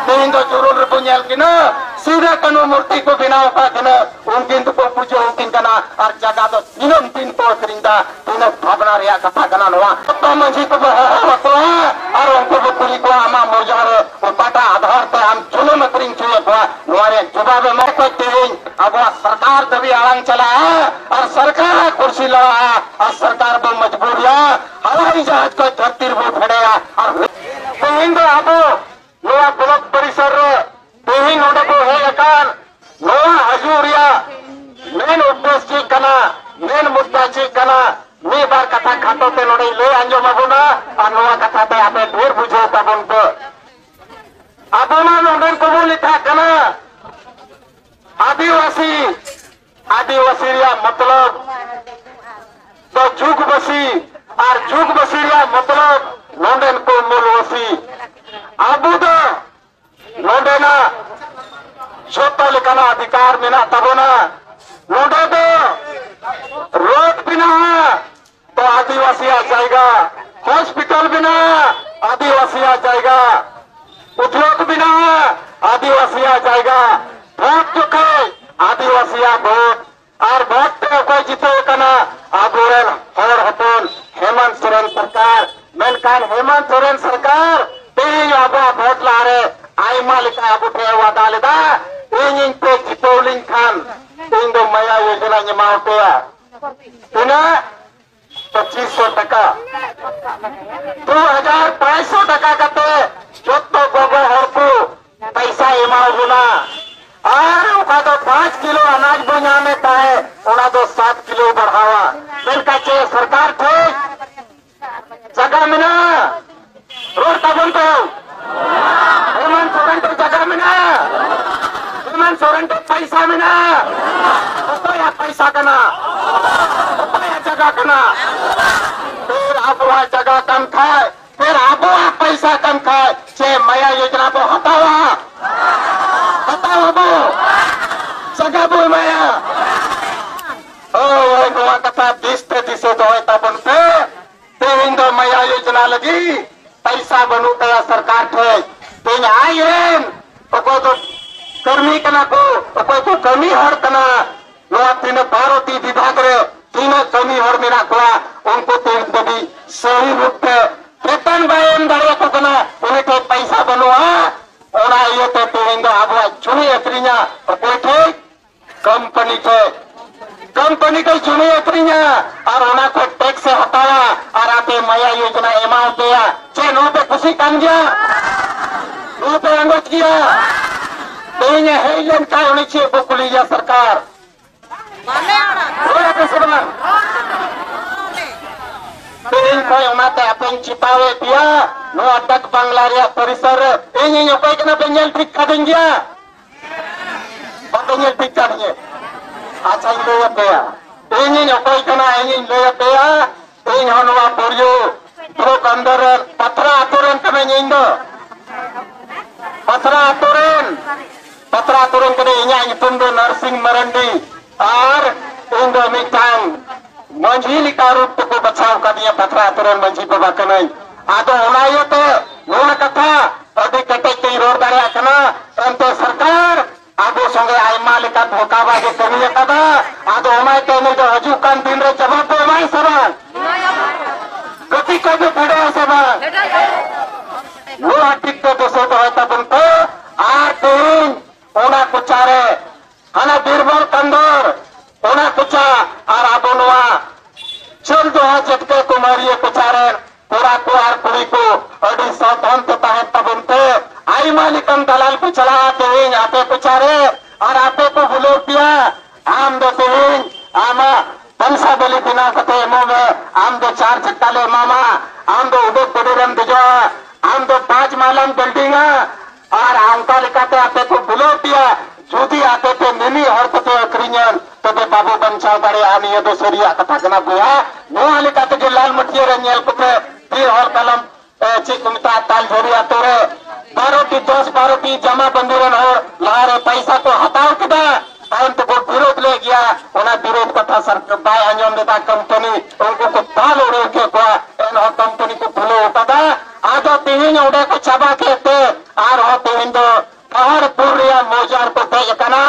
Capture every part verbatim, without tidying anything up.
ᱛᱮᱦᱮᱧ ᱫᱚ ᱡᱩᱨᱩᱞ ᱨᱮᱵᱚ ᱧᱮᱞ ᱠᱤᱱᱟ, ᱥᱤᱫᱩ ᱠᱟᱹᱱᱦᱩ ᱢᱩᱨᱛᱤ ᱠᱚ ᱵᱮᱱᱟᱣ ᱟᱠᱟᱫ ᱠᱤᱱᱟ, ᱩᱱᱠᱤᱱ ᱫᱚᱠᱚ ᱯᱩᱡᱟᱹ ᱟᱹᱠᱤᱱ ᱠᱟᱱᱟ᱾ ᱟᱨ ᱡᱟᱭᱜᱟ ᱫᱚ ᱫᱤᱱᱟᱹᱢ ᱫᱤᱱ ᱠᱚ ᱟᱹᱠᱷᱨᱤᱧ ᱫᱟ᱾ ᱛᱤᱱᱟᱹᱜ ᱵᱷᱟᱵᱽᱱᱟ ᱨᱮᱭᱟᱜ ᱠᱟᱛᱷᱟ ᱠᱟᱱᱟ ᱱᱚᱣᱟ᱾ ᱡᱚᱛᱚ ᱢᱟᱹᱡᱷᱤ ᱠᱚᱵᱚ ᱦᱚᱦᱚ ᱟᱠᱚᱣᱟ ᱟᱨ ᱩᱱᱠᱩ ᱵᱚ ᱠᱩᱞᱤ ᱠᱚᱣᱟ, ᱟᱢᱟᱜ ᱢᱚᱨᱡᱟᱱᱟ ᱨᱮ ᱚᱠᱟᱴᱟᱜ ᱟᱫᱷᱟᱨ ᱛᱮ ᱟᱢ ᱡᱩᱞᱩᱢ ᱟᱹᱠᱷᱨᱤᱧ ᱦᱚᱪᱚᱭᱮᱫ ᱠᱚᱣᱟ? ᱱᱚᱣᱟ ᱨᱮᱭᱟᱜ ᱡᱚᱵᱟᱵ ᱮᱢᱟ ᱠᱚ᱾ ᱛᱮᱦᱮᱧ ᱟᱵᱚᱣᱟᱜ ᱥᱚᱨᱠᱟᱨ ᱫᱟᱹᱵᱤ ᱟᱲᱟᱝ ᱪᱟᱞᱟᱜᱼᱟ ᱟᱨ ᱥᱚᱨᱠᱟᱨ ᱠᱩᱨᱥᱤ ᱞᱟᱲᱟᱜᱼᱟ ᱟᱨ ᱥᱚᱨᱠᱟᱨ ᱵᱚ ᱢᱚᱡᱽᱵᱩᱨᱤᱭᱟ, ᱦᱟᱣᱟᱭ ᱡᱟᱦᱟᱡᱽ ᱠᱚ ᱫᱷᱟᱹᱨᱛᱤ ᱨᱮᱵᱚ ᱯᱷᱮᱰᱟᱭᱟ᱾ ᱟᱨ ᱛᱮᱦᱮᱧ ᱫᱚ ᱟᱵᱚ ᱱᱚᱣᱟ ᱵᱞᱚᱠ ᱯᱚᱨᱤᱥᱚᱨ ᱨᱮ ᱛᱮᱦᱮᱧ ᱱᱚᱰᱮ ᱵᱚ ᱦᱮᱡ ᱟᱠᱟᱱ, ᱱᱚᱣᱟ ᱦᱤᱡᱩᱜ ᱨᱮᱭᱟᱜ ᱢᱮᱱ ᱩᱫᱽᱫᱮᱥ ᱪᱮᱫ ᱠᱟᱱᱟ, ᱢᱮᱱ ᱢᱩᱫᱽᱫᱟ ᱪᱮᱫ ᱠᱟᱱᱟ, ᱢᱤᱫ ᱵᱟᱨ ᱠᱟᱛᱷᱟ ᱠᱷᱟᱴᱚ ᱛᱮ ᱱᱚᱰᱮᱧ ᱞᱟᱹᱭ ᱟᱸᱡᱚᱢ ᱟᱵᱚᱱᱟ᱾ ᱟᱨ ᱱᱚᱣᱟ ᱠᱟᱛᱷᱟ ᱛᱮ ᱟᱯᱮ ᱰᱷᱮᱨ ᱵᱩᱡᱷᱟᱹᱣ ᱛᱟᱵᱚᱱ ᱯᱮ᱾ ᱟᱵᱚ ᱢᱟ ᱱᱚᱰᱮᱱ ᱠᱚᱵᱚᱱ ᱞᱮᱠᱷᱟᱜ ᱠᱟᱱᱟ ᱟᱹᱫᱤᱵᱟᱹᱥᱤ, ᱟᱹᱫᱤᱵᱟᱹᱥᱤ ᱨᱮᱭᱟᱜ ᱢᱚᱛᱞᱚᱵ ᱫᱚ ᱡᱩᱜᱽᱵᱟᱹᱥᱤ, ᱟᱨ ᱡᱩᱜᱽᱵᱟᱹᱥᱤ ᱨᱮᱭᱟᱜ ᱢᱚᱛᱞᱚᱵ ᱱᱚᱰᱮᱱ ᱠᱚ ᱢᱩᱞᱵᱟᱹᱥᱤ᱾ ᱟᱵᱚ ᱫᱚ ᱱᱚᱰᱮᱱᱟᱜ ᱡᱚᱛᱚ ᱞᱮᱠᱟᱱᱟᱜ ᱚᱫᱷᱤᱠᱟᱨ ᱢᱮᱱᱟᱜ ᱛᱟᱵᱚᱱᱟ᱾ ᱱᱚᱰᱮ ᱫᱚ ᱨᱳᱰ ᱵᱮᱱᱟᱣᱟ ᱛᱚ ᱟᱹᱫᱤᱵᱟᱹᱥᱤᱭᱟᱜ ᱡᱟᱭᱜᱟ, ᱦᱚᱥᱯᱤᱴᱟᱞ ᱵᱮᱱᱟᱣᱟ ᱟᱹᱫᱤᱵᱟᱹᱥᱤᱭᱟᱜ ᱡᱟᱭᱜᱟ, ᱩᱫᱽᱭᱳᱜᱽ ᱵᱮᱱᱟᱣᱟ ᱟᱹᱫᱤᱵᱟᱹᱥᱤᱭᱟᱜ ᱡᱟᱭᱜᱟ, ᱵᱷᱳᱴ ᱡᱚᱠᱷᱮᱡ ᱟᱹᱫᱤᱵᱟᱹᱥᱤᱭᱟᱜ ᱵᱷᱳᱴ᱾ ᱟᱨ ᱵᱷᱳᱴ ᱛᱮ ᱚᱠᱚᱭ ᱡᱤᱛᱟᱹᱣ ᱠᱟᱱᱟ? ᱟᱵᱚᱨᱮᱱ ᱦᱚᱲ ᱦᱚᱯᱚᱱ ᱦᱮᱢᱚᱱᱛ ᱥᱚᱨᱮᱱ ᱥᱚᱨᱠᱟᱨ᱾ ᱢᱮᱱᱠᱷᱟᱱ ᱦᱮᱢᱚᱱᱛ ᱥᱚᱨᱮᱱ ᱥᱚᱨᱠᱟᱨ ᱛᱮᱦᱮᱧ ᱟᱵᱚᱣᱟᱜ ᱵᱷᱳᱴ ᱞᱟᱦᱟᱨᱮ ᱟᱭᱢᱟ ᱞᱮᱠᱟ ᱟᱵᱚ ᱴᱷᱮᱱ ᱮ ᱣᱟᱫᱟ ᱞᱮᱫᱟ, ᱤᱧ ᱤᱧ ᱯᱮ ᱡᱤᱛᱟᱹᱣ ᱞᱤᱧ ᱠᱷᱟᱱ ᱤᱧ ᱫᱚ ᱢᱟᱭᱟ ᱭᱳᱡᱚᱱᱟᱧ ᱮᱢᱟ ᱯᱮᱭᱟ᱾ ᱛᱤᱱᱟᱹᱜ? ᱯᱚᱸᱪᱤᱥ ᱥᱚ ᱴᱟᱠᱟ, ᱫᱩ ᱦᱟᱡᱟᱨ ᱯᱟᱸᱪᱥᱚ ᱴᱟᱠᱟ ᱠᱟᱛᱮ ᱡᱚᱛᱚ ᱜᱚᱜᱚ ᱦᱚᱲ ᱠᱚ ᱯᱚᱭᱥᱟ ᱮᱢᱟ ᱵᱚᱱᱟ᱾ ᱟᱨ ᱚᱠᱟ ᱫᱚ ᱯᱟᱸᱪ ᱠᱤᱞᱳ ᱟᱱᱟᱡ ᱵᱚ ᱧᱟᱢᱮᱫ ᱛᱟᱦᱮᱸ, ᱚᱱᱟ ᱫᱚ ᱥᱟᱛ ᱠᱤᱞᱳ ᱵᱟᱲᱦᱟᱣᱟ᱾ ᱢᱮᱱᱠᱷᱟᱱ ᱪᱮᱫ ᱥᱚᱨᱠᱟᱨ ᱴᱷᱮᱱ ᱡᱟᱭᱜᱟ ᱢᱮᱱᱟᱜᱼᱟ? ᱨᱚᱲ ᱛᱟᱵᱚᱱ ᱯᱮ᱾ ᱦᱮᱢᱚᱱᱛ ᱥᱚᱨᱮᱱ ᱴᱷᱮᱱ ᱡᱟᱭᱜᱟ ᱢᱮᱱᱟᱜᱼᱟ? ᱦᱮᱢᱚᱱᱛ ᱥᱚᱨᱮᱱ ᱴᱷᱮᱱ ᱯᱟᱭᱥᱟ ᱢᱮᱱᱟᱜᱼᱟ? ᱚᱠᱚᱭᱟᱜ ᱯᱟᱭᱥᱟ ᱠᱟᱱᱟ? ᱚᱠᱚᱭᱟᱜ ᱡᱟᱭᱜᱟ ᱠᱟᱱᱟ? ᱯᱷᱤᱨ ᱟᱵᱚᱣᱟᱜ ᱡᱟᱭᱜᱟ ᱠᱟᱱ ᱠᱷᱟᱡ, ᱯᱷᱤᱨ ᱟᱵᱚᱣᱟᱜ ᱯᱟᱭᱥᱟ ᱠᱟᱱ ᱠᱷᱟᱡ, ᱪᱮᱫ ᱢᱟᱭᱟ ᱭᱳᱡᱽᱱᱟ ᱵᱚ ᱦᱟᱛᱟᱣᱟ? ᱦᱟᱛᱟᱣ ᱟᱵᱚ? ᱡᱟᱭᱜᱟ ᱵᱚ ᱮᱢᱟᱭᱟ? ᱦᱳᱭ, ᱦᱳᱭ, ᱱᱚᱣᱟ ᱠᱟᱛᱷᱟ ᱫᱤᱥ ᱛᱮ ᱫᱤᱥᱟᱹ ᱫᱚᱦᱚᱭ ᱛᱟᱵᱚᱱ ᱯᱮ᱾ ᱛᱮᱦᱮᱧ ᱫᱚ ᱢᱟᱭᱟ ᱭᱳᱡᱽᱱᱟ ᱞᱟᱹᱜᱤᱫ ᱯᱟᱭᱥᱟ ᱵᱟᱹᱱᱩᱜ ᱛᱟᱭᱟ ᱥᱚᱨᱠᱟᱨ ᱴᱷᱮᱱ᱾ ᱛᱮ ᱟᱡ ᱨᱮᱱ ᱚᱠᱚᱭ ᱠᱚ ᱠᱟᱹᱢᱤ ᱠᱟᱱᱟ ᱠᱚ, ᱚᱠᱚᱭ ᱠᱚ ᱠᱟᱹᱢᱤ ᱦᱚᱲ ᱠᱟᱱᱟ, ᱱᱚᱣᱟ ᱛᱤᱱᱟᱹᱜ ᱵᱟᱨᱚ ᱴᱤ ᱵᱤᱵᱷᱟᱜᱽ ᱨᱮ ᱛᱤᱱᱟᱹᱜ ᱠᱟᱹᱢᱤ ᱦᱚᱲ ᱢᱮᱱᱟᱜ ᱠᱚᱣᱟ, ᱩᱱᱠᱩ ᱛᱮᱦᱮᱧ ᱫᱷᱟᱹᱵᱤᱡ ᱥᱟᱹᱦᱤ ᱨᱩᱯ ᱛᱮ ᱵᱮᱛᱚᱱ ᱵᱟᱭ ᱮᱢ ᱫᱟᱲᱮᱭᱟᱠᱚ ᱠᱟᱱᱟ᱾ ᱩᱱᱤ ᱴᱷᱮᱱ ᱯᱟᱭᱥᱟ ᱵᱟᱹᱱᱩᱜᱼᱟ, ᱚᱱᱟ ᱤᱭᱟᱹᱛᱮ ᱛᱮᱦᱮᱧ ᱫᱚ ᱟᱵᱚᱣᱟᱜ ᱡᱚᱢᱤ ᱟᱹᱠᱷᱨᱤᱧᱟ᱾ ᱚᱠᱚᱭ ᱴᱷᱮᱱ? ᱠᱳᱢᱯᱟᱱᱤ ᱴᱷᱮᱱ᱾ ᱠᱳᱢᱯᱟᱱᱤ ᱴᱷᱮᱱ ᱡᱚᱢᱤ ᱟᱹᱠᱷᱨᱤᱧᱟ ᱟᱨ ᱚᱱᱟ ᱠᱷᱚᱱ ᱴᱮᱠᱥ ᱮ ᱦᱟᱛᱟᱣᱟ ᱟᱨ ᱟᱯᱮ ᱢᱟᱭᱟ ᱭᱳᱡᱚᱱᱟ ᱮᱢᱟᱣ ᱯᱮᱭᱟ᱾ ᱪᱮᱫ ᱱᱚᱣᱟ ᱯᱮ ᱠᱩᱥᱤᱜ ᱠᱟᱱ ᱜᱮᱭᱟ? ᱱᱚᱣᱟ ᱯᱮ ᱟᱸᱜᱚᱪ ᱜᱮᱭᱟ? ᱛᱮᱦᱮᱧ ᱮ ᱦᱮᱡ ᱞᱮᱱᱠᱷᱟᱱ ᱩᱱᱤ ᱪᱮᱫ ᱵᱚ ᱠᱩᱞᱤᱭᱮᱭᱟ ᱥᱚᱨᱠᱟᱨ? ᱨᱚᱲ ᱟᱯᱮ ᱥᱮ ᱵᱟᱝ? ᱛᱮᱦᱮᱧ ᱠᱷᱚᱱ ᱚᱱᱟᱛᱮ ᱟᱯᱮᱧ ᱪᱮᱛᱟᱣᱮᱫ ᱯᱮᱭᱟ, ᱱᱚᱣᱟ ᱰᱟᱠ ᱵᱟᱝᱞᱟ ᱨᱮᱭᱟᱜ ᱯᱚᱨᱤᱥᱚᱨ ᱨᱮ ᱤᱧᱤᱧ ᱚᱠᱚᱭ ᱠᱟᱱᱟ ᱯᱮ ᱧᱮᱞ ᱴᱷᱤᱠ ᱠᱟᱫᱤᱧ ᱜᱮᱭᱟ? ᱵᱟᱯᱮ ᱧᱮᱞ ᱴᱷᱤᱠ ᱠᱟᱫᱤᱧᱟ? ᱟᱪᱪᱷᱟᱧ ᱞᱟᱹᱭ ᱟᱯᱮᱭᱟ, ᱤᱧᱤᱧ ᱚᱠᱚᱭ ᱠᱟᱱᱟ ᱤᱧᱤᱧ ᱞᱟᱹᱭ ᱟᱯᱮᱭᱟ᱾ ᱤᱧ ᱦᱚᱸ ᱱᱚᱣᱟ ᱵᱩᱨᱡᱩ ᱵᱞᱚᱠ ᱟᱱᱰᱟᱨ ᱨᱮᱱ ᱯᱟᱛᱷᱨᱟ ᱟᱛᱳ ᱨᱮᱱ ᱠᱟᱹᱱᱟᱹᱧ ᱤᱧ ᱫᱚ᱾ ᱯᱟᱛᱷᱨᱟ ᱟᱛᱳ ᱨᱮᱱ, ᱯᱟᱛᱷᱨᱟ ᱟᱛᱳ ᱨᱮᱱ ᱠᱟᱹᱱᱟᱹᱧ᱾ ᱤᱧᱟᱹᱜ ᱧᱩᱛᱩᱢ ᱫᱚ ᱱᱟᱨᱥᱤᱝ ᱢᱟᱨᱟᱱᱰᱤ᱾ ᱟᱨ ᱤᱧ ᱫᱚ ᱢᱤᱫᱴᱟᱝ ᱢᱟᱹᱡᱷᱤ ᱞᱮᱠᱟ ᱨᱩᱯ ᱛᱮᱠᱚ ᱵᱟᱪᱷᱟᱣ ᱠᱟᱫᱤᱧᱟ, ᱯᱟᱛᱷᱨᱟ ᱟᱛᱳ ᱨᱮᱱ ᱢᱟᱹᱡᱷᱤ ᱵᱟᱵᱟ ᱠᱟᱹᱱᱟᱹᱧ᱾ ᱟᱫᱚ ᱚᱱᱟ ᱤᱭᱟᱹᱛᱮ ᱱᱚᱣᱟ ᱠᱟᱛᱷᱟ ᱟᱹᱰᱤ ᱠᱮᱴᱮᱡ ᱛᱮᱧ ᱨᱚᱲ ᱫᱟᱲᱮᱭᱟᱜ ᱠᱟᱱᱟ᱾ ᱮᱱᱛᱮ ᱥᱚᱨᱠᱟᱨ ᱟᱵᱚ ᱥᱚᱸᱜᱮ ᱟᱭᱢᱟ ᱞᱮᱠᱟ ᱫᱷᱳᱠᱟᱵᱟᱡ ᱮ ᱠᱟᱹᱢᱤ ᱟᱠᱟᱫᱟ᱾ ᱟᱫᱚ ᱚᱱᱟ ᱤᱭᱟᱹᱛᱮ ᱩᱱᱤ ᱫᱚ ᱦᱤᱡᱩᱜ ᱠᱟᱱ ᱫᱤᱱ ᱨᱮ ᱡᱚᱵᱟᱵ ᱫᱚ ᱮᱢᱟᱭ ᱥᱮ ᱵᱟᱝ? ᱠᱟᱹᱴᱤᱡ ᱠᱷᱚᱡ ᱫᱚ ᱯᱷᱮᱰᱚᱜ ᱟᱭ ᱥᱮ ᱵᱟᱝ? ᱱᱚᱣᱟ ᱴᱷᱤᱠ ᱫᱚ ᱫᱤᱥᱟᱹ ᱫᱚᱦᱚᱭ ᱛᱟᱵᱚᱱ ᱯᱮ᱾ ᱟᱨ ᱛᱮᱦᱮᱧ ᱚᱱᱟ ᱠᱚᱪᱟᱨᱮ ᱦᱟᱱᱟ ᱵᱤᱨᱵᱚᱞ ᱠᱟᱱᱫᱚᱨ, ᱚᱱᱟ ᱠᱚᱪᱟ ᱟᱨ ᱟᱵᱚ ᱱᱚᱣᱟ ᱪᱟᱹᱞ ᱫᱚᱦᱟ ᱡᱮᱛᱠᱮ ᱠᱚ ᱢᱟᱹᱨᱤᱭᱟᱹ ᱠᱚᱪᱟ ᱨᱮᱱ ᱠᱚᱲᱟ ᱠᱚ ᱟᱨ ᱠᱩᱲᱤ ᱠᱚ ᱟᱹᱰᱤ ᱥᱟᱵᱫᱷᱟᱱ ᱛᱮ ᱛᱟᱦᱮᱱ ᱛᱟᱵᱚᱱ ᱯᱮ᱾ ᱟᱭᱢᱟ ᱞᱮᱠᱟᱱ ᱫᱟᱞᱟᱞ ᱠᱚ ᱪᱟᱞᱟᱜᱼᱟ ᱛᱮᱦᱮᱧ ᱟᱯᱮ ᱠᱚᱪᱟ ᱨᱮ ᱟᱨ ᱟᱯᱮ ᱠᱚ ᱵᱩᱞᱟᱹᱣ ᱯᱮᱭᱟ᱾ ᱟᱢ ᱫᱚ ᱛᱮᱦᱮᱧ ᱟᱢᱟᱜ ᱵᱚᱝᱥᱟᱵᱚᱞᱤ ᱵᱮᱱᱟᱣ ᱠᱟᱛᱮ ᱮᱢᱚᱜ ᱢᱮ᱾ ᱟᱢ ᱫᱚ ᱪᱟᱨ ᱪᱟᱠᱟ ᱞᱮ ᱮᱢᱟᱢᱟ, ᱟᱢ ᱫᱚ ᱩᱰᱟᱹᱜ ᱜᱟᱹᱰᱤ ᱨᱮᱢ ᱫᱮᱡᱚᱜᱼᱟ, ᱟᱢ ᱫᱚ ᱯᱟᱸᱪ ᱢᱟᱦᱞᱟᱢ ᱵᱤᱞᱰᱤᱝᱟ, ᱟᱨ ᱚᱱᱠᱟ ᱞᱮᱠᱟᱛᱮ ᱟᱯᱮ ᱠᱚ ᱵᱩᱞᱟᱹᱣ ᱯᱮᱭᱟ᱾ ᱡᱩᱫᱤ ᱟᱯᱮ ᱯᱮ ᱢᱤᱢᱤᱫ ᱦᱚᱲ ᱛᱮᱯᱮ ᱟᱹᱠᱷᱨᱤᱧᱟ, ᱛᱚᱵᱮ ᱵᱟᱵᱚ ᱵᱟᱧᱪᱟᱣ ᱫᱟᱲᱮᱭᱟᱜᱼᱟ᱾ ᱱᱤᱭᱟᱹ ᱫᱚ ᱥᱟᱹᱨᱤᱭᱟᱜ ᱠᱟᱛᱷᱟ ᱠᱟᱱᱟ ᱵᱚᱭᱦᱟ᱾ ᱱᱚᱣᱟ ᱞᱮᱠᱟ ᱛᱮᱜᱮ ᱞᱟᱞ ᱢᱟᱹᱴᱤᱭᱟᱹ ᱨᱮ ᱧᱮᱞ ᱠᱚᱯᱮ, ᱵᱤᱨ ᱦᱚᱲ ᱠᱟᱞᱚᱢ, ᱮ, ᱪᱮᱫ ᱠᱚ ᱢᱮᱛᱟᱜᱼᱟ, ᱛᱟᱞᱡᱷᱟᱹᱨᱤ ᱟᱛᱳ ᱨᱮ ᱵᱟᱨᱚ ᱴᱤ, ᱫᱚᱥ ᱵᱟᱨᱚ ᱴᱤ ᱡᱟᱢᱟ ᱵᱟᱸᱫᱤ ᱨᱮᱱ ᱦᱚᱲ ᱞᱟᱦᱟᱨᱮ ᱯᱟᱭᱥᱟ ᱠᱚ ᱦᱟᱛᱟᱣ ᱠᱮᱫᱟ, ᱛᱟᱭᱚᱢ ᱛᱮᱠᱚ ᱵᱤᱨᱳᱫ ᱞᱮᱫ ᱜᱮᱭᱟ᱾ ᱚᱱᱟ ᱵᱤᱨᱳᱫ ᱠᱟᱛᱷᱟ ᱥᱚᱨᱠᱟᱨ ᱵᱟᱭ ᱟᱸᱡᱚᱢ ᱞᱮᱫᱟ ᱠᱳᱢᱯᱟᱱᱤ, ᱩᱱᱠᱩ ᱠᱚ ᱫᱟᱞ ᱩᱰᱟᱹᱣ ᱠᱮᱫ ᱠᱚᱣᱟ᱾ ᱮᱱᱦᱚᱸ ᱠᱳᱢᱯᱟᱱᱤ ᱠᱚ ᱠᱷᱩᱞᱟᱹᱣ ᱟᱠᱟᱫᱟ᱾ ᱟᱫᱚ ᱛᱮᱦᱮᱧ ᱚᱸᱰᱮ ᱠᱚ ᱪᱟᱵᱟ ᱠᱮᱫ ᱛᱮ ᱫᱚ ᱯᱟᱦᱟᱲ ᱯᱩᱨ ᱨᱮᱭᱟᱜ ᱢᱚᱡᱟ ᱨᱮᱠᱚ ᱫᱮᱡ ᱟᱠᱟᱱᱟ᱾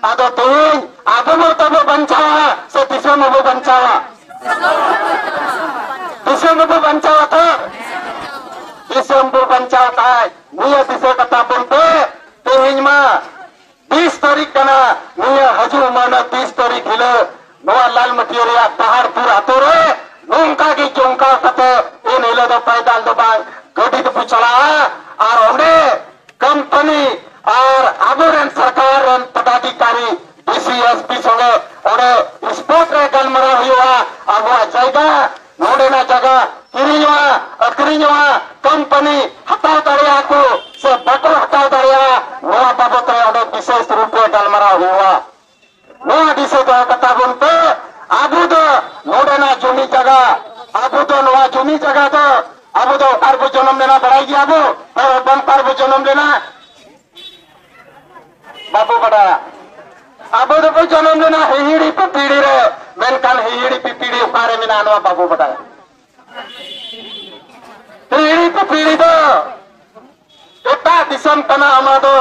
ᱟᱫᱚ ᱛᱮᱦᱮᱧ ᱟᱵᱚ ᱢᱟ ᱛᱟᱵᱚ ᱵᱟᱧᱪᱟᱣᱟ ᱥᱮ ᱫᱤᱥᱚᱢ ᱵᱚ ᱵᱟᱧᱪᱟᱣᱟ? ᱫᱤᱥᱚᱢ ᱵᱚ ᱵᱟᱧᱪᱟᱣᱟ ᱛᱚ? ᱫᱤᱥᱚᱢ ᱵᱚ ᱵᱟᱧᱪᱟᱣ ᱠᱷᱟᱡ ᱱᱤᱭᱟᱹ ᱫᱤᱥᱟᱹ ᱠᱟᱛᱟ ᱵᱚᱱ ᱯᱮ᱾ ᱛᱮᱦᱮᱧ ᱢᱟ ᱵᱤᱥ ᱛᱟᱹᱨᱤᱠᱷ ᱠᱟᱱᱟ, ᱱᱤᱭᱟᱹ ᱦᱤᱡᱩᱜ ᱢᱟᱹᱦᱱᱟᱹ ᱵᱤᱥ ᱛᱟᱹᱨᱤᱠᱷ ᱦᱤᱞᱳᱜ ᱱᱚᱣᱟ ᱞᱟᱞᱢᱟᱹᱴᱤᱭᱟᱹ ᱨᱮᱭᱟᱜ ᱯᱟᱦᱟᱲᱯᱩᱨ ᱟᱛᱳ ᱨᱮ ᱱᱚᱝᱠᱟ ᱜᱮ ᱡᱚᱢᱠᱟᱣ ᱠᱟᱛᱮ ᱮᱱ ᱦᱤᱞᱳᱜ ᱫᱚ ᱯᱟᱭᱫᱟᱞ ᱫᱚ ᱵᱟᱝ, ᱜᱟᱹᱰᱤ ᱛᱮᱵᱚ ᱪᱟᱞᱟᱜᱼᱟ᱾ ᱟᱨ ᱚᱸᱰᱮ ᱠᱳᱢᱯᱟᱱᱤ ᱟᱨ ᱟᱵᱚᱨᱮᱱ ᱥᱚᱨᱠᱟᱨ ᱨᱮᱱ ᱯᱚᱫᱟᱫᱷᱤᱠᱟᱨᱤ, ᱰᱤ ᱥᱤ, ᱮᱥ ᱯᱤ ᱥᱚᱸᱜᱮ ᱚᱸᱰᱮ ᱥᱯᱚᱴ ᱨᱮ ᱜᱟᱞᱢᱟᱨᱟᱣ ᱦᱩᱭᱩᱜᱼᱟ᱾ ᱟᱵᱚᱣᱟᱜ ᱡᱟᱭᱜᱟ, ᱱᱚᱰᱮᱱᱟᱜ ᱡᱟᱭᱜᱟ ᱠᱤᱨᱤᱧᱚᱜᱼᱟ, ᱟᱹᱠᱷᱨᱤᱧᱚᱜᱼᱟ, ᱠᱳᱢᱯᱟᱱᱤ ᱦᱟᱛᱟᱣ ᱫᱟᱲᱮᱭᱟᱜᱼᱟ ᱠᱚ ᱥᱮ ᱵᱟᱠᱚ ᱦᱟᱛᱟᱣ ᱫᱟᱲᱮᱭᱟᱜᱼᱟ, ᱱᱚᱣᱟ ᱵᱟᱵᱚᱛ ᱨᱮ ᱚᱸᱰᱮ ᱵᱤᱥᱮᱥ ᱨᱩᱯ ᱨᱮ ᱜᱟᱞᱢᱟᱨᱟᱣ ᱦᱩᱭᱩᱜᱼᱟ᱾ ᱱᱚᱣᱟ ᱫᱤᱥᱟᱹ ᱫᱚᱦᱚ ᱠᱟᱛᱟ ᱵᱚᱱ ᱯᱮ, ᱟᱵᱚ ᱫᱚ ᱱᱚᱰᱮᱱᱟᱜ ᱡᱚᱢᱤ ᱡᱟᱭᱜᱟ, ᱟᱵᱚ ᱫᱚ ᱱᱚᱣᱟ ᱡᱚᱢᱤ ᱡᱟᱭᱜᱟ ᱫᱚ, ᱟᱵᱚ ᱫᱚ ᱚᱠᱟ ᱨᱮᱵᱚ ᱡᱚᱱᱚᱢ ᱞᱮᱱᱟ ᱵᱟᱲᱟᱭ ᱜᱮᱭᱟ ᱵᱚ? ᱦᱚᱲ ᱦᱚᱯᱚᱱ ᱚᱠᱟ ᱨᱮᱵᱚ ᱡᱚᱱᱚᱢ ᱞᱮᱱᱟ? ᱵᱟᱵᱚ ᱵᱟᱰᱟᱭᱟ᱾ ᱟᱵᱚ ᱫᱚᱵᱚ ᱡᱚᱱᱚᱢ ᱞᱮᱱᱟ ᱦᱤᱦᱤᱲᱤ ᱯᱤᱯᱤᱲᱤ ᱨᱮ, ᱢᱮᱱᱠᱷᱟᱱ ᱦᱤᱦᱤᱲᱤ ᱯᱤᱯᱤᱲᱤ ᱚᱠᱟᱨᱮ ᱢᱮᱱᱟᱜᱼᱟ ᱱᱚᱣᱟ ᱵᱟᱵᱚ ᱵᱟᱰᱟᱭᱟ᱾ ᱦᱤᱦᱤᱲᱤ ᱯᱤᱯᱤᱲᱤ ᱫᱚ ᱮᱴᱟᱜ ᱫᱤᱥᱚᱢ ᱠᱟᱱᱟ, ᱚᱱᱟ ᱫᱚ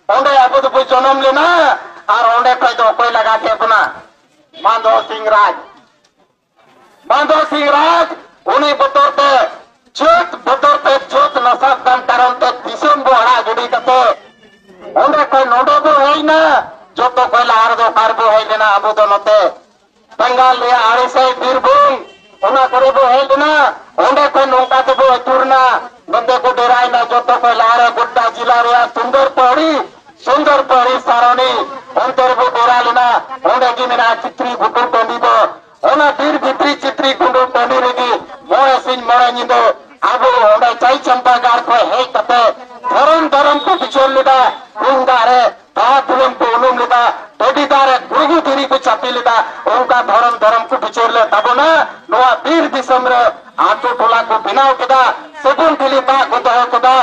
ᱚᱸᱰᱮ ᱟᱵᱚ ᱫᱚᱵᱚ ᱡᱚᱱᱚᱢ ᱞᱮᱱᱟ᱾ ᱟᱨ ᱚᱸᱰᱮ ᱠᱷᱚᱡ ᱫᱚ ᱚᱠᱚᱭ ᱞᱟᱜᱟ ᱠᱮᱫ ᱵᱚᱱᱟ? ᱢᱟᱱᱫᱷᱚ ᱥᱤᱝ ᱨᱟᱡᱽ᱾ ᱢᱟᱱᱫᱷᱚ ᱥᱤᱝ ᱨᱟᱡᱽ, ᱩᱱᱤ ᱵᱚᱛᱚᱨ ᱛᱮ, ᱡᱟᱹᱛ ᱵᱚᱛᱚᱨ ᱛᱮ, ᱡᱟᱹᱛ ᱱᱟᱥᱟᱜ ᱠᱟᱱ ᱠᱟᱨᱚᱱ ᱛᱮ ᱫᱤᱥᱚᱢ ᱵᱚ ᱟᱲᱟᱜ ᱜᱤᱰᱤ ᱠᱟᱛᱮ ᱚᱸᱰᱮ ᱠᱷᱚᱡ ᱱᱚᱰᱮ ᱵᱚ ᱦᱮᱡ ᱮᱱᱟ᱾ ᱡᱚᱛᱚ ᱠᱷᱚᱡ ᱞᱟᱦᱟ ᱨᱮᱫᱚ ᱚᱠᱟ ᱨᱮᱵᱚ ᱦᱮᱡ ᱞᱮᱱᱟ? ᱟᱵᱚ ᱫᱚ ᱱᱚᱛᱮ ᱵᱮᱝᱜᱟᱞ ᱨᱮᱭᱟᱜ ᱟᱲᱮᱥᱟᱭ ᱵᱤᱨᱵᱷᱩᱢ, ᱚᱱᱟ ᱠᱚᱨᱮ ᱵᱚ ᱦᱮᱡ ᱞᱮᱱᱟ᱾ ᱚᱸᱰᱮ ᱠᱷᱚᱱ ᱱᱚᱝᱠᱟ ᱛᱮᱵᱚ ᱟᱹᱪᱩᱨ ᱮᱱᱟ, ᱱᱚᱛᱮ ᱠᱚ ᱰᱮᱨᱟᱭᱮᱱᱟ᱾ ᱡᱚᱛᱚ ᱠᱷᱚᱱ ᱞᱟᱦᱟ ᱨᱮ ᱜᱳᱰᱰᱟ ᱡᱮᱞᱟ ᱨᱮᱭᱟᱜ ᱥᱩᱱᱫᱚᱨ ᱯᱟᱹᱦᱲᱤ, ᱥᱩᱱᱫᱚᱨ ᱯᱟᱹᱦᱲᱤ ᱥᱟᱨᱚᱱᱤ, ᱚᱱᱛᱮ ᱨᱮᱵᱚ ᱰᱮᱨᱟ ᱞᱮᱱᱟ᱾ ᱚᱸᱰᱮ ᱜᱮ ᱢᱮᱱᱟᱜᱼᱟ ᱪᱤᱛᱨᱤ ᱜᱷᱩᱴᱩ ᱴᱟᱺᱰᱤ ᱫᱚ᱾ ᱚᱱᱟ ᱵᱤᱨ ᱵᱷᱤᱛᱨᱤ ᱪᱤᱛᱨᱤ ᱜᱷᱩᱴᱩ ᱴᱟᱺᱰᱤ ᱨᱮᱜᱮ ᱢᱚᱬᱮ ᱥᱤᱧ ᱢᱚᱬᱮ ᱧᱤᱫᱟᱹ ᱟᱵᱚ ᱚᱸᱰᱮ ᱪᱟᱭ ᱪᱟᱢᱯᱟ ᱜᱟᱲ ᱠᱷᱚᱱ ᱦᱮᱡ ᱠᱟᱛᱮ ᱫᱷᱚᱨᱚᱢ ᱫᱷᱚᱨᱚᱢ ᱠᱚ ᱵᱤᱪᱟᱹᱨ ᱞᱮᱫᱟ᱾ ᱠᱩᱧ ᱫᱟᱜ ᱨᱮ ᱛᱟᱣᱟ ᱛᱩᱞᱟᱹᱢ ᱠᱚ ᱩᱱᱩᱢ ᱞᱮᱫᱟ, ᱴᱟᱺᱰᱤ ᱫᱟᱜ ᱨᱮ ᱜᱩᱲᱜᱩ ᱫᱷᱤᱨᱤ ᱠᱚ ᱪᱟᱯᱮ ᱞᱮᱫᱟ᱾ ᱚᱱᱠᱟ ᱫᱷᱚᱨᱚᱢ ᱫᱷᱚᱨᱚᱢ ᱠᱚ ᱵᱤᱪᱟᱹᱨ ᱞᱮᱫ ᱛᱟᱵᱚᱱᱟ᱾ ᱱᱚᱣᱟ ᱵᱤᱨ ᱫᱤᱥᱚᱢ ᱨᱮ ᱟᱛᱳ ᱴᱚᱞᱟ ᱠᱚ ᱵᱮᱱᱟᱣ ᱠᱮᱫᱟ, ᱥᱟᱹᱜᱩᱱ ᱴᱷᱤᱞᱤ ᱫᱟᱜ ᱠᱚ ᱫᱚᱦᱚ ᱠᱮᱫᱟ᱾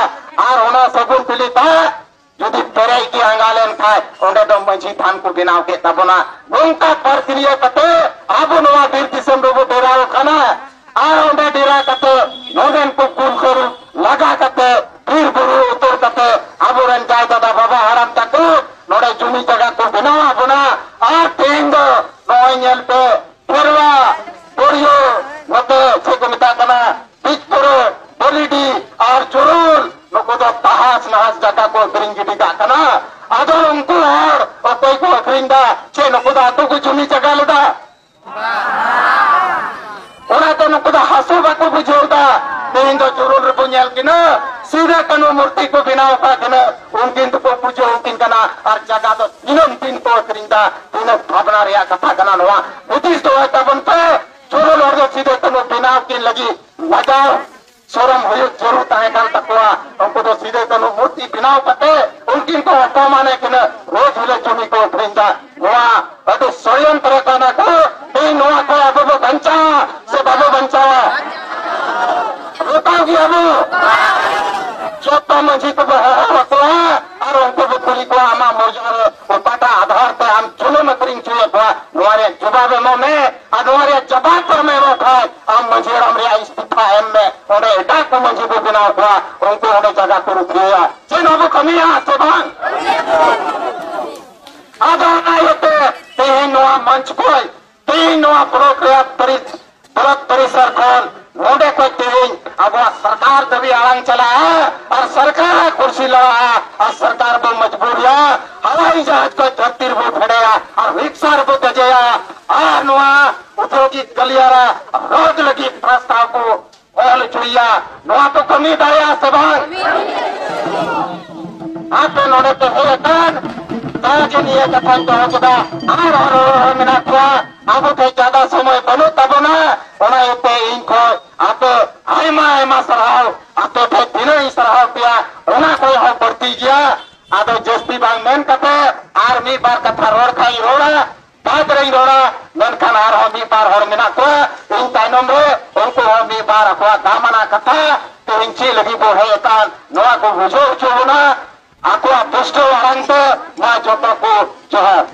ᱟᱨ ᱚᱱᱟ ᱥᱟᱹᱜᱩᱱ ᱴᱷᱤᱞᱤ ᱫᱟᱜ ᱡᱩᱫᱤ ᱯᱮᱨᱮᱡ ᱜᱮ ᱟᱸᱜᱟ ᱞᱮᱱ ᱠᱷᱟᱡ, ᱚᱸᱰᱮ ᱫᱚ ᱢᱟᱹᱡᱷᱤ ᱛᱷᱟᱱ ᱠᱚ ᱵᱮᱱᱟᱣ ᱠᱮᱫ ᱛᱟᱵᱚᱱᱟ᱾ ᱱᱚᱝᱠᱟ ᱯᱨᱚᱠᱨᱤᱭᱟ ᱠᱟᱛᱮ ᱟᱵᱚ ᱱᱚᱣᱟ ᱵᱤᱨ ᱫᱤᱥᱚᱢ ᱨᱮᱵᱚ ᱰᱮᱨᱟᱣ ᱠᱟᱱᱟ᱾ ᱟᱨ ᱚᱸᱰᱮ ᱰᱮᱨᱟ ᱠᱟᱛᱮ ᱱᱚᱰᱮᱱ ᱠᱚ ᱠᱩᱞ ᱠᱟᱹᱨᱩ ᱞᱟᱜᱟ ᱠᱟᱛᱮ ᱵᱤᱨ ᱵᱩᱨᱩ ᱩᱛᱟᱹᱨ ᱠᱟᱛᱮ ᱟᱵᱚᱨᱮᱱ ᱟᱹᱠᱷᱨᱤᱧ ᱜᱤᱰᱤ ᱠᱟᱜ ᱠᱟᱱᱟ᱾ ᱟᱫᱚ ᱩᱱᱠᱩ ᱦᱚᱲ ᱚᱠᱚᱭ ᱠᱚ ᱟᱹᱠᱷᱨᱤᱧ ᱫᱟ? ᱪᱮᱫ ᱱᱩᱠᱩ ᱫᱚ ᱟᱠᱚ ᱠᱚ ᱡᱩᱢᱤ ᱡᱟᱭᱜᱟ ᱞᱮᱫᱟ? ᱚᱱᱟᱛᱮ ᱱᱩᱠᱩ ᱫᱚ ᱦᱟᱹᱥᱩ ᱵᱟᱠᱚ ᱵᱩᱡᱷᱟᱹᱣ ᱫᱟ᱾ ᱛᱮᱦᱮᱧ ᱫᱚ ᱡᱩᱨᱩᱞ ᱨᱮᱵᱚ ᱧᱮᱞ ᱠᱤᱱᱟ, ᱥᱤᱫᱩ ᱠᱟᱹᱱᱦᱩ ᱢᱩᱨᱛᱤ ᱠᱚ ᱵᱮᱱᱟᱣ ᱟᱠᱟᱫ ᱠᱤᱱᱟ, ᱩᱱᱠᱤᱱ ᱫᱚᱠᱚ ᱯᱩᱡᱟᱹ ᱟᱹᱠᱤᱱ ᱠᱟᱱᱟ᱾ ᱟᱨ ᱡᱟᱭᱜᱟ ᱫᱚ ᱛᱤᱱᱟᱹᱜ ᱫᱤᱱ ᱠᱚ ᱟᱹᱠᱷᱨᱤᱧ ᱫᱟ, ᱛᱤᱱᱟᱹᱜ ᱵᱷᱟᱵᱽᱱᱟ ᱨᱮᱭᱟᱜ ᱠᱟᱛᱷᱟ ᱠᱟᱱᱟ ᱱᱚᱣᱟ᱾ ᱦᱩᱫᱤᱥ ᱫᱚᱦᱚᱭ ᱛᱟᱵᱚᱱ ᱯᱮ, ᱡᱩᱨᱩᱞ ᱦᱚᱲ ᱫᱚ ᱥᱤᱫᱩ ᱠᱟᱹᱱᱦᱩ ᱵᱮᱱᱟᱣ ᱠᱤᱱ ᱞᱟᱹᱜᱤᱫ ᱞᱟᱡᱟᱣ ᱥᱚᱨᱚᱢ ᱦᱩᱭᱩᱜ ᱡᱟᱹᱨᱩᱲ ᱛᱟᱦᱮᱸ ᱠᱟᱱ ᱛᱟᱠᱚᱣᱟ᱾ ᱩᱱᱠᱩ ᱫᱚ ᱥᱤᱫᱩ ᱠᱟᱹᱱᱦᱩ ᱢᱩᱨᱛᱤ ᱵᱮᱱᱟᱣ ᱠᱟᱛᱮ ᱩᱱᱠᱤᱱ ᱠᱚ ᱚᱯᱚᱢᱟᱱᱮ ᱠᱤᱱᱟ, ᱨᱳᱡ ᱦᱤᱞᱳᱜ ᱡᱩᱢᱤ ᱠᱚ ᱟᱹᱠᱷᱨᱤᱧ ᱫᱟ᱾ ᱱᱚᱣᱟ ᱟᱹᱰᱤ ᱥᱚᱲᱭᱚᱱᱛᱨᱚ ᱠᱟᱱᱟ ᱠᱚ᱾ ᱛᱮᱦᱮᱧ ᱱᱚᱣᱟ ᱠᱚ ᱟᱵᱚ ᱵᱚ ᱵᱟᱧᱪᱟᱣᱟ ᱥᱮ ᱵᱟᱵᱚ ᱵᱟᱧᱪᱟᱣᱟ? ᱨᱚᱠᱟᱣ ᱜᱮᱭᱟ ᱵᱚ᱾ ᱡᱚᱛᱚ ᱢᱟᱹᱡᱷᱤ ᱠᱚᱵᱚ ᱦᱚᱦᱚ ᱟᱠᱚᱣᱟ ᱟᱨ ᱩᱱᱠᱩ ᱵᱚ ᱠᱩᱞᱤ ᱠᱚᱣᱟ, ᱟᱢᱟᱜ ᱢᱚᱨᱡᱟ ᱨᱮ ᱚᱠᱟᱴᱟᱜ ᱟᱫᱷᱟᱨ ᱛᱮ ᱟᱢ ᱡᱩᱞᱩᱢ ᱟᱹᱠᱷᱨᱤᱧ ᱦᱚᱪᱚᱭᱮᱫ ᱠᱚᱣᱟ? ᱱᱚᱣᱟ ᱨᱮᱭᱟᱜ ᱡᱚᱵᱟᱵ ᱮᱢᱚᱜ ᱢᱮ᱾ ᱟᱨ ᱱᱚᱣᱟ ᱨᱮᱭᱟᱜ ᱡᱚᱵᱟᱵ ᱵᱟᱢ ᱮᱢᱚᱜ ᱠᱷᱟᱱ ᱟᱢ ᱢᱟᱹᱡᱷᱤ ᱦᱟᱲᱟᱢ ᱨᱮᱭᱟᱜ ᱤᱥᱛᱤᱯᱷᱟ ᱮᱢ ᱢᱮ᱾ ᱚᱸᱰᱮ ᱮᱴᱟᱜ ᱠᱚ ᱢᱟᱹᱡᱷᱤ ᱵᱚ ᱵᱮᱱᱟᱣ ᱠᱚᱣᱟ, ᱩᱱᱠᱩ ᱚᱸᱰᱮ ᱡᱟᱭᱜᱟ ᱠᱚ ᱨᱩᱠᱷᱤᱭᱟᱹᱭᱟ᱾ ᱪᱮᱫ ᱦᱚᱸ ᱵᱚ ᱠᱟᱹᱢᱤᱭᱟ ᱥᱮ ᱵᱟᱝ? ᱟᱫᱚ ᱚᱱᱟ ᱤᱭᱟᱹᱛᱮ ᱛᱮᱦᱮᱧ ᱱᱚᱣᱟ ᱢᱚᱧᱪ ᱠᱷᱚᱱ, ᱛᱮᱦᱮᱧ ᱱᱚᱣᱟ ᱵᱞᱚᱠ ᱨᱮᱭᱟᱜ ᱯᱟᱹᱨᱤᱥ-, ᱵᱞᱚᱠ ᱯᱚᱨᱤᱥᱚᱨ ᱠᱷᱚᱱ ᱱᱚᱰᱮ ᱠᱷᱚᱱ ᱛᱮᱦᱮᱧ ᱟᱵᱚᱣᱟᱜ ᱥᱚᱨᱠᱟᱨ ᱫᱷᱟᱹᱵᱤᱡ ᱟᱲᱟᱝ ᱪᱟᱞᱟᱜᱼᱟ ᱟᱨ ᱥᱚᱨᱠᱟᱨ ᱟᱜ ᱠᱩᱨᱥᱤ ᱞᱟᱲᱟᱜᱼᱟ ᱟᱨ ᱥᱚᱨᱠᱟᱨ ᱵᱚ ᱢᱚᱡᱽᱵᱩᱨᱤᱭᱟ, ᱦᱟᱣᱟᱤ ᱡᱟᱦᱟᱡᱽ ᱠᱷᱚᱱ ᱫᱷᱟᱹᱨᱛᱤ ᱨᱮᱵᱚ ᱯᱷᱮᱰᱮᱭᱟ ᱟᱨ ᱨᱤᱠᱥᱟ ᱨᱮᱵᱚ ᱫᱮᱡᱮᱭᱟ ᱟᱨ ᱱᱚᱣᱟ ᱩᱫᱭᱳᱜᱤᱠ ᱜᱟᱞᱤᱭᱟᱨᱟ ᱨᱳᱰ ᱞᱟᱹᱜᱤᱫ ᱯᱨᱚᱥᱛᱟᱵ ᱠᱚ ᱚᱞ ᱦᱚᱪᱚᱭᱟ᱾ ᱱᱚᱣᱟ ᱠᱚ ᱠᱟᱹᱢᱤ ᱫᱟᱲᱮᱭᱟᱜᱼᱟ ᱥᱮ ᱵᱟᱝ? ᱟᱯᱮ ᱱᱚᱰᱮ ᱯᱮ ᱦᱮᱡ ᱟᱠᱟᱱ, ᱫᱟᱭᱟ ᱜᱮ ᱱᱤᱭᱟᱹ ᱠᱟᱛᱷᱟᱧ ᱫᱚᱦᱚ ᱠᱮᱫᱟ᱾ ᱟᱨ ᱦᱚᱲ ᱦᱚᱲ ᱢᱮᱱᱟᱜ ᱠᱚᱣᱟ, ᱟᱵᱚ ᱴᱷᱮᱱ ᱡᱟᱫᱟ ᱥᱚᱢᱚᱭ ᱵᱟᱹᱱᱩᱜ ᱛᱟᱵᱚᱱᱟ᱾ ᱚᱱᱟ ᱤᱭᱟᱹᱛᱮ ᱤᱧ ᱠᱷᱚᱱ ᱟᱯᱮ ᱟᱭᱢᱟ ᱟᱭᱢᱟ ᱥᱟᱨᱦᱟᱣ᱾ ᱟᱯᱮ ᱴᱷᱮᱱ ᱛᱤᱱᱟᱹᱜ ᱤᱧ ᱥᱟᱨᱦᱟᱣ ᱯᱮᱭᱟ, ᱚᱱᱟ ᱠᱷᱚᱱ ᱦᱚᱸ ᱵᱟᱹᱲᱛᱤ ᱜᱮᱭᱟ᱾ ᱟᱫᱚ ᱡᱟᱹᱥᱛᱤ ᱵᱟᱝ ᱢᱮᱱ ᱠᱟᱛᱮ ᱟᱨ ᱢᱤᱫ ᱵᱟᱨ ᱠᱟᱛᱷᱟ ᱨᱚᱲ ᱠᱷᱟᱱ ᱤᱧ ᱨᱚᱲᱟ᱾ ᱵᱟᱫᱽ ᱨᱮᱧ ᱨᱚᱲᱟ, ᱢᱮᱱᱠᱷᱟᱱ ᱟᱨᱦᱚᱸ ᱢᱤᱫ ᱵᱟᱨ ᱦᱚᱲ ᱢᱮᱱᱟᱜ ᱠᱚᱣᱟ ᱤᱧ ᱛᱟᱭᱱᱚᱢ ᱨᱮ, ᱩᱱᱠᱩ ᱦᱚᱸ ᱢᱤᱫ ᱵᱟᱨ ᱟᱠᱚᱣᱟᱜ ᱫᱟᱢᱟᱱᱟᱜ ᱠᱟᱛᱷᱟ, ᱛᱮᱦᱮᱧ ᱪᱮᱫ ᱞᱟᱹᱜᱤᱫ ᱵᱚ ᱦᱮᱡ ᱟᱠᱟᱱ, ᱱᱚᱣᱟ ᱠᱚ ᱵᱩᱡᱷᱟᱹᱣ ᱦᱚᱪᱚ ᱵᱚᱱᱟ᱾ ᱟᱠᱚᱣᱟᱜ ᱯᱩᱥᱴᱟᱹᱣ ᱟᱲᱟᱝ ᱛᱮ ᱢᱟ ᱡᱚᱛᱚ ᱠᱚ ᱡᱚᱦᱟᱨ᱾